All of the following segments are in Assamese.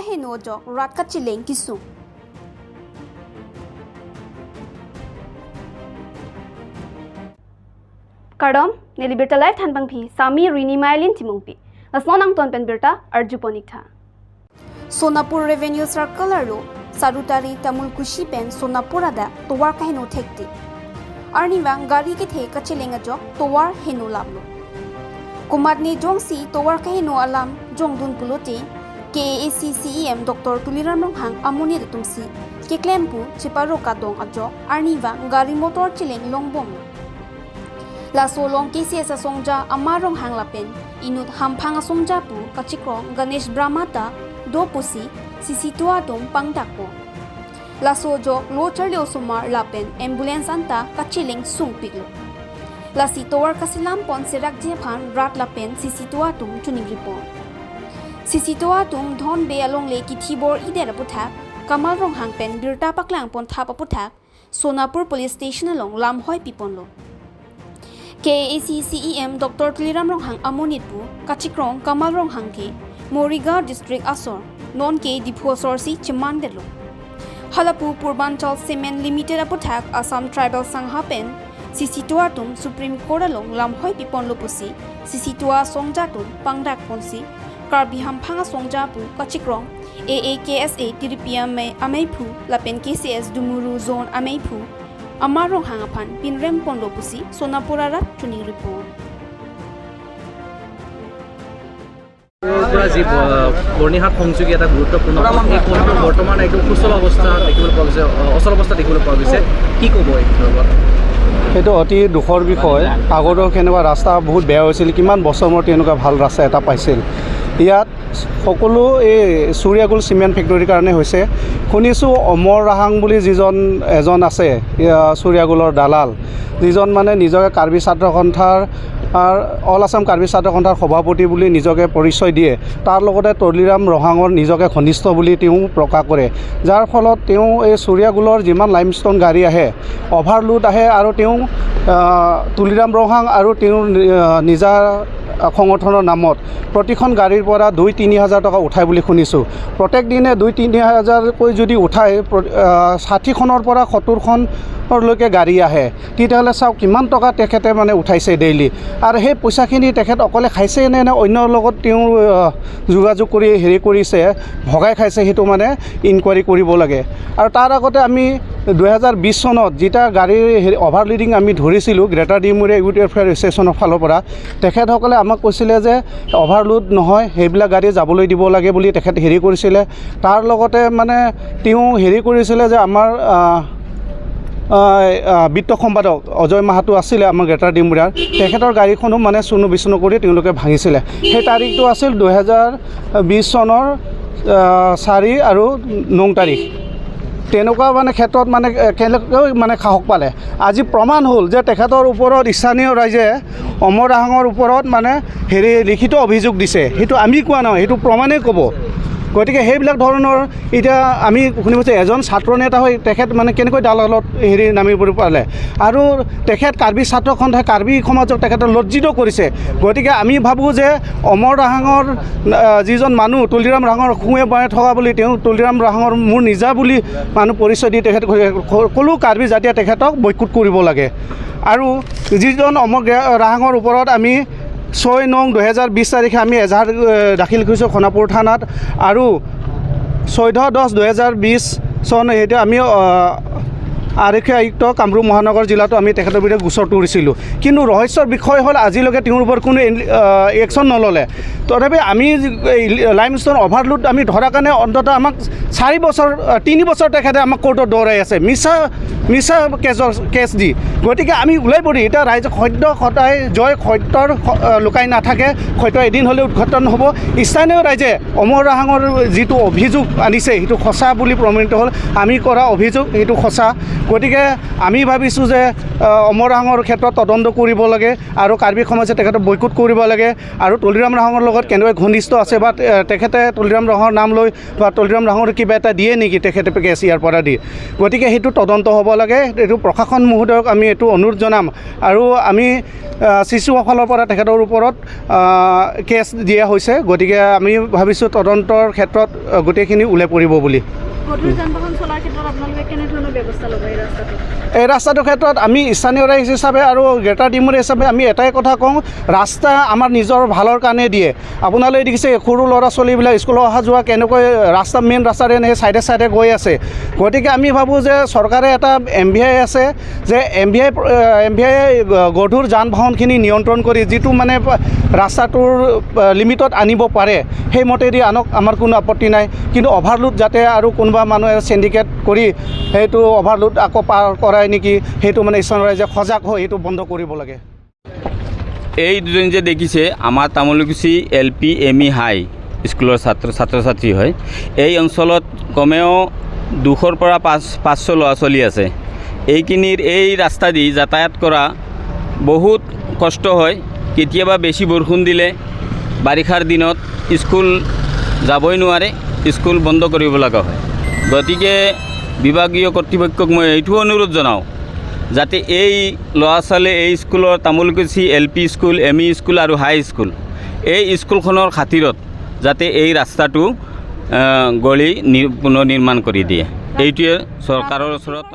heno jok rat ka chileng kisu Kardom neli birta live thanbang phi sami rini mailin timungpi lasnonang ton pen birta arju ponik tha Sonapur Revenue Circle arlo Sarutari Tamul Kushi pen Sonapura da towar ka heno thekti arniwang gari ke the kachilenga jok towar heno lablo Kumadni jongsi towar ka heno alam jongdun pulote KAAC CEM Dr. Tuliram Ronghang amoni tumsi keklempu chiparo ka dong ajok arniwang gari motor chileng longbom La solong KCS songja amarong hang lapen inut hamphang songja pu kachikrong Ganesh Brahmata do pusi sisitua dom pangdakpo La sojo lo charlio sumar lapen ambulance anta kachileng sung piglo La sitowar kasilam pon serak jephan rat lapen sisitua tum chuning ripon Sisitua tum dhon be along le kithibor ider puthak Kamal rong hang pen birta paklang pon thapa puthak Sonapur Police Station along lam hoi pipon lo KAAC CEM Dr. Tuliram Ronghang Amonitpu Kachikrong Kamal Ronghang ke Morigaon District Asor non ke Diphu Sorsi Chiman delo Halapu Purbanchal Cement Limited aputhak Assam Tribal Sangha pen Sisitua tum Supreme Court along lamhoi pipon lopusi Sisitua songja tum pangdak ponsi Karbi Hamphanga songja pu Kachikrong AAKSA Tiripia me Ameiphu lapen KCS Dumuru Zone Ameiphu Amar Ronghang aphan pinrem pon lopusi Sonapura rat chuning report পৰা যি বৰ্ণিহাট সংযোগী এটা গুৰুত্বপূৰ্ণ পথ, এই পথটোৰ বৰ্তমান একদম সুচল অৱস্থা দেখিবলৈ পোৱা গৈছে, অচল অৱস্থা দেখিবলৈ পোৱা গৈছে, কি ক'ব এই সন্দৰ্ভত? সেইটো অতি দুখৰ বিষয়। আগতেও কেনেকুৱা ৰাস্তা বহুত বেয়া হৈছিল, কিমান বছৰ মূৰত তেনেকুৱা ভাল ৰাস্তা এটা পাইছিল। ইয়াত সকলো এই চুৰিয়াগুল চিমেণ্ট ফেক্টৰীৰ কাৰণে হৈছে। শুনিছোঁ অমৰ ৰাহাং বুলি যিজন এজন আছে চুৰিয়াগুলৰ দালাল, যিজন মানে নিজকে কাৰ্বি ছাত্ৰ সন্থাৰ অল আছাম কাৰ্বি ছাত্ৰ সন্থাৰ সভাপতি বুলি নিজকে পৰিচয় দিয়ে, তাৰ লগতে তলিৰাম ৰহাঙৰ নিজকে ঘনিষ্ঠ বুলি তেওঁ প্ৰকাশ কৰে, যাৰ ফলত তেওঁ এই চুৰিয়াগুলৰ যিমান লাইমষ্ট'ন গাড়ী আহে অভাৰলোড আহে আৰু তেওঁ তুলিৰাম ৰহাং আৰু তেওঁৰ নিজা সংগঠনৰ নামত প্ৰতিখন গাড়ীৰ পৰা 2-3 হাজাৰ টকা উঠায় বুলি শুনিছোঁ। প্ৰত্যেক দিনে 2-3 হাজাৰকৈ যদি উঠায় 60খনৰ পৰা 70খনলৈকে গাড়ী আহে, তেতিয়াহ'লে চাওক কিমান টকা তেখেতে মানে উঠাইছে ডেইলি। আৰু সেই পইচাখিনি তেখেত অকলে খাইছে নে নে অন্যৰ লগত তেওঁ যোগাযোগ কৰি হেৰি কৰিছে, ভগাই খাইছে, সেইটো মানে ইনকুৱাৰী কৰিব লাগে। আৰু তাৰ আগতে আমি 2020 চনত যেতিয়া গাড়ীৰ হেৰি অভাৰলোডিং আমি ধৰিছিলোঁ গ্ৰেটাৰ ডিমুৰীয়া ইউথ ৱেলফেয়াৰ ষ্টেচনৰ ফালৰ পৰা, তেখেতসকলে আমাক কৈছিলে যে অভাৰলোড নহয়, সেইবিলাক গাড়ী যাবলৈ দিব লাগে বুলি তেখেত হেৰি কৰিছিলে। তাৰ লগতে মানে তেওঁ হেৰি কৰিছিলে যে আমাৰ বিত্ত সম্পাদক অজয় মাহাতো আছিলে আমাৰ গ্ৰেটাৰ ডিমুৰীয়াৰ, তেখেতৰ গাড়ীখনো মানে চূৰ্ণ বিচূৰ্ণ কৰি তেওঁলোকে ভাঙিছিলে। সেই তাৰিখটো আছিল 2020 চনৰ 4 আৰু 9 তাৰিখ। তেনেকুৱা মানে ক্ষেত্ৰত মানে কেনেকৈ মানে সাহস পালে? আজি প্ৰমাণ হ'ল যে তেখেতৰ ওপৰত স্থানীয় ৰাইজে অমৰ ৰাহাঙৰ ওপৰত মানে হেৰি লিখিত অভিযোগ দিছে, সেইটো আমি কোৱা নহয়, সেইটো প্ৰমাণেই ক'ব। গতিকে সেইবিলাক ধৰণৰ এতিয়া আমি শুনি পাইছোঁ এজন ছাত্ৰ নেতা হৈ তেখেত মানে কেনেকৈ দালালত হেৰি নামিব পালে আৰু তেখেত কাৰ্বি ছাত্ৰ সন্থাই কাৰ্বি সমাজক তেখেতে লজ্জিত কৰিছে। গতিকে আমি ভাবোঁ যে অমৰ ৰাহাঙৰ যিজন মানুহ তুলিৰাম ৰাহাঙৰ সোঁৱে বাঁৱে থকা বুলি তেওঁ তুলিৰাম ৰাহাঙৰ মোৰ নিজা বুলি মানুহ পৰিচয় দি তেখেত ক'লো কাৰ্বি জাতিয়ে তেখেতক বয়কট কৰিব লাগে। আৰু যিজন অমৰ ৰাহাঙৰ ওপৰত আমি 6/9/2020 তাৰিখে আমি এজাহাৰ দাখিল কৰিছোঁ সোণাপুৰ থানাত আৰু 14/10/2020 চন সেইটো আমি আৰক্ষী আয়ুক্ত কামৰূপ মহানগৰ জিলাতো আমি তেখেতৰ বিৰুদ্ধে গোচৰ তৰিছিলোঁ। কিন্তু ৰহস্যৰ বিষয় হ'ল আজিলৈকে তেওঁৰ ওপৰত কোনো একশ্যন নল'লে। তথাপি আমি লাইমষ্ট'ন অভাৰলোড আমি ধৰাৰ কাৰণে অন্ততঃ আমাক 4 বছৰ 3 বছৰ তেখেতে আমাক কোৰ্টত দৌৰাই আছে মিছা মিছা কেছৰ কেছ দি। গতিকে আমি ওলাই পৰি এতিয়া ৰাইজ সত্য সদায় জয় সত্যৰ লুকাই নাথাকে, সত্য এদিন হ'লেও উদ্ঘাটন হ'ব। স্থানীয় ৰাইজে অমৰ ৰাহাঙৰ যিটো অভিযোগ আনিছে সেইটো সঁচা বুলি প্ৰমাণিত হ'ল, আমি কৰা অভিযোগ সেইটো সঁচা। গতিকে আমি ভাবিছোঁ যে অমৰ ৰাঙৰ ক্ষেত্ৰত তদন্ত কৰিব লাগে আৰু কাৰ্বি সমাজে তেখেতক বয়কট কৰিব লাগে আৰু তুলিৰাম ৰাঙৰ লগত কেনেকৈ ঘনিষ্ঠ আছে বা তেখেতে তুলিৰাম ৰাঙৰ নাম লৈ বা তুলিৰাম ৰাঙৰ কিবা এটা দিয়ে নেকি তেখেতে কেছ ইয়াৰ পৰা দি, গতিকে সেইটো তদন্ত হ'ব লাগে। এইটো প্ৰশাসন মহোদয়ক আমি এইটো অনুৰোধ জনাম আৰু আমি চিচুৰ ফালৰ পৰা তেখেতৰ ওপৰত কেছ দিয়া হৈছে। গতিকে আমি ভাবিছোঁ তদন্তৰ ক্ষেত্ৰত গোটেইখিনি ওলাই পৰিব বুলি। এই ৰাস্তাটোৰ ক্ষেত্ৰত আমি স্থানীয় ৰাইজ হিচাপে আৰু গ্ৰেটাৰ ডিমুৰ হিচাপে আমি এটাই কথা কওঁ, ৰাস্তা আমাৰ নিজৰ ভালৰ কাৰণে দিয়ে। আপোনালোকে দেখিছে সৰু ল'ৰা ছোৱালীবিলাক স্কুলত অহা যোৱা কেনেকৈ ৰাস্তা মেইন ৰাস্তাৰে সেই ছাইডে ছাইডে গৈ আছে। গতিকে আমি ভাবোঁ যে চৰকাৰে এটা MVI আছে যে MVI গধুৰ যান বাহনখিনি নিয়ন্ত্ৰণ কৰি যিটো মানে ৰাস্তাটোৰ লিমিটত আনিব পাৰে সেইমতেদি আনক, আমাৰ কোনো আপত্তি নাই। কিন্তু অভাৰলোড যাতে আৰু কোনোবা মানুহে চিণ্ডিকেট কৰি সেইটো অভাৰলোড আকৌ পাৰ কৰাই নেকি, সেইটো মানে স্থানীয় ৰাইজে সজাগ হৈ সেইটো বন্ধ কৰিব লাগে। এই দুজন যে দেখিছে আমাৰ তামুলকুছি LP ME হাই স্কুলৰ ছাত্ৰ ছাত্ৰী হয়। এই অঞ্চলত কমেও 200ৰ পৰা 500 ল'ৰা ছোৱালী আছে। এইখিনিৰ এই ৰাস্তা দি যাতায়াত কৰা বহুত কষ্ট হয়। কেতিয়াবা বেছি বৰষুণ দিলে বাৰিষাৰ দিনত স্কুল যাবই নোৱাৰে, স্কুল বন্ধ কৰিব লগা হয়। গতিকে বিভাগীয় কৰ্তৃপক্ষক মই এইটো অনুৰোধ জনাওঁ যাতে এই ল'ৰা ছোৱালী এই স্কুলৰ তামুলকুছি LP school, ME school আৰু হাই স্কুল, এই স্কুলখনৰ খাতিৰত যাতে এই ৰাস্তাটো গঢ়ি পুনৰ নিৰ্মাণ কৰি দিয়ে, এইটোৱে চৰকাৰৰ ওচৰত।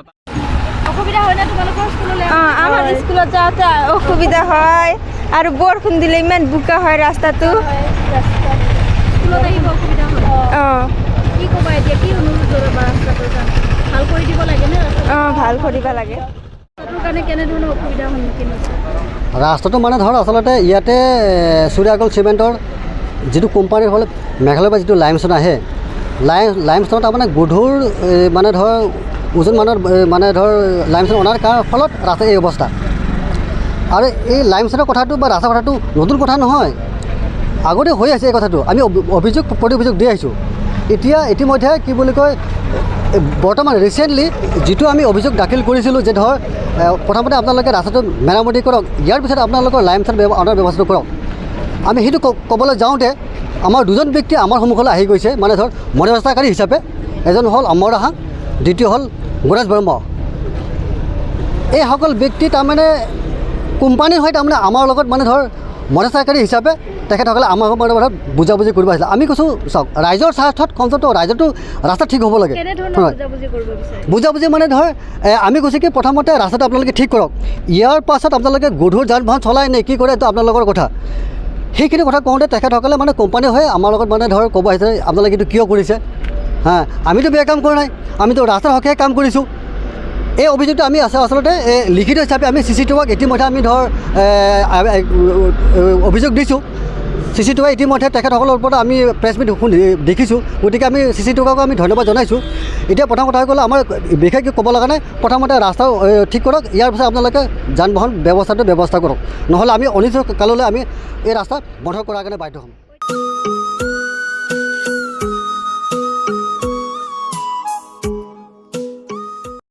আমাৰ স্কুলত যাওঁতে অসুবিধা হয় আৰু বৰষুণ দিলে ইমান বোকা হয় ৰাস্তাটো। ভাল কৰিব লাগে। ৰাস্তাটো মানে ধৰ আচলতে ইয়াতে সূৰ্যাগল চিমেণ্টৰ যিটো কোম্পানীৰ ফলত মেঘালয়ৰ পৰা যিটো লাইমষ্টন আহে, লাইমষ্টনত তাৰমানে গধুৰ মানে ধৰ ওজন মানৰ মানে ধৰ লাইমষ্টন অনাৰ ফলত ৰাস্তা এই অৱস্থা। আৰু এই লাইমষ্টনৰ কথাটো বা ৰাস্তাৰ কথাটো নতুন কথা নহয়, আগতে হৈ আছে এই কথাটো। আমি অভিযোগ প্ৰতি অভিযোগ দি আহিছোঁ। এতিয়া ইতিমধ্যে কি বুলি কয়, বৰ্তমান ৰিচেণ্টলি যিটো আমি অভিযোগ দাখিল কৰিছিলোঁ যে ধৰ প্ৰথমতে আপোনালোকে ৰাস্তাটো মেৰামতি কৰক, ইয়াৰ পিছত আপোনালোকৰ লাইমষ্টন অনাৰ ব্যৱস্থাটো কৰক। আমি সেইটো ক'বলৈ যাওঁতে আমাৰ দুজন ব্যক্তি আমাৰ সন্মুখলৈ আহি গৈছে, মানে ধৰ মধ্যস্থতাকাৰী হিচাপে। এজন হ'ল অমৰ ৰাহা, দ্বিতীয় হ'ল গণেশ ব্ৰহ্ম। এইসকল ব্যক্তি তাৰমানে কোম্পানীৰ হৈ তাৰমানে আমাৰ লগত মানে ধৰ মধ্যস্থতাকাৰী হিচাপে তেখেতসকলে আমাৰ লগত বুজাবুজি কৰিব আহিছিলে। আমি কৈছোঁ চাওক, ৰাইজৰ স্বাৰ্থত কমচে ৰাইজৰতো ৰাস্তা ঠিক হ'ব লাগে। বুজাবুজি মানে ধৰ আমি কৈছোঁ কি প্ৰথমতে ৰাস্তাটো আপোনালোকে ঠিক কৰক, ইয়াৰ পাছত আপোনালোকে গধুৰ যান বাহন চলাই নে কি কৰে এইটো আপোনালোকৰ কথা। সেইখিনি কথা কওঁতে তেখেতসকলে মানে কোম্পানী হৈ আমাৰ লগত মানে ধৰ ক'ব আহিছে আপোনালোকে এইটো কিয় কৰিছে, হা আমিতো বেয়া কাম কৰা নাই, আমিতো ৰাস্তাৰ হকে কাম কৰিছোঁ। এই অভিযোগটো আমি আচলতে লিখিত হিচাপে আমি CC2ক ইতিমধ্যে আমি ধৰ অভিযোগ দিছোঁ। CC2 ইতিমধ্যে তেখেতসকলৰ ওপৰত আমি প্ৰেছ মিট দেখিছোঁ, গতিকে আমি CC2কো আমি ধন্যবাদ জনাইছোঁ। এতিয়া প্ৰথম কথা হৈ গ'ল আমাৰ বিশেষ ক'ব লগা নাই, প্ৰথমতে ৰাস্তা ঠিক কৰক, ইয়াৰ পিছত আপোনালোকে যান বাহন ব্যৱস্থাটো ব্যৱস্থা কৰক, নহ'লে আমি অনিশ্চিত কাললৈ আমি এই ৰাস্তা বন্ধ কৰাৰ কাৰণে বাধ্য হ'ম।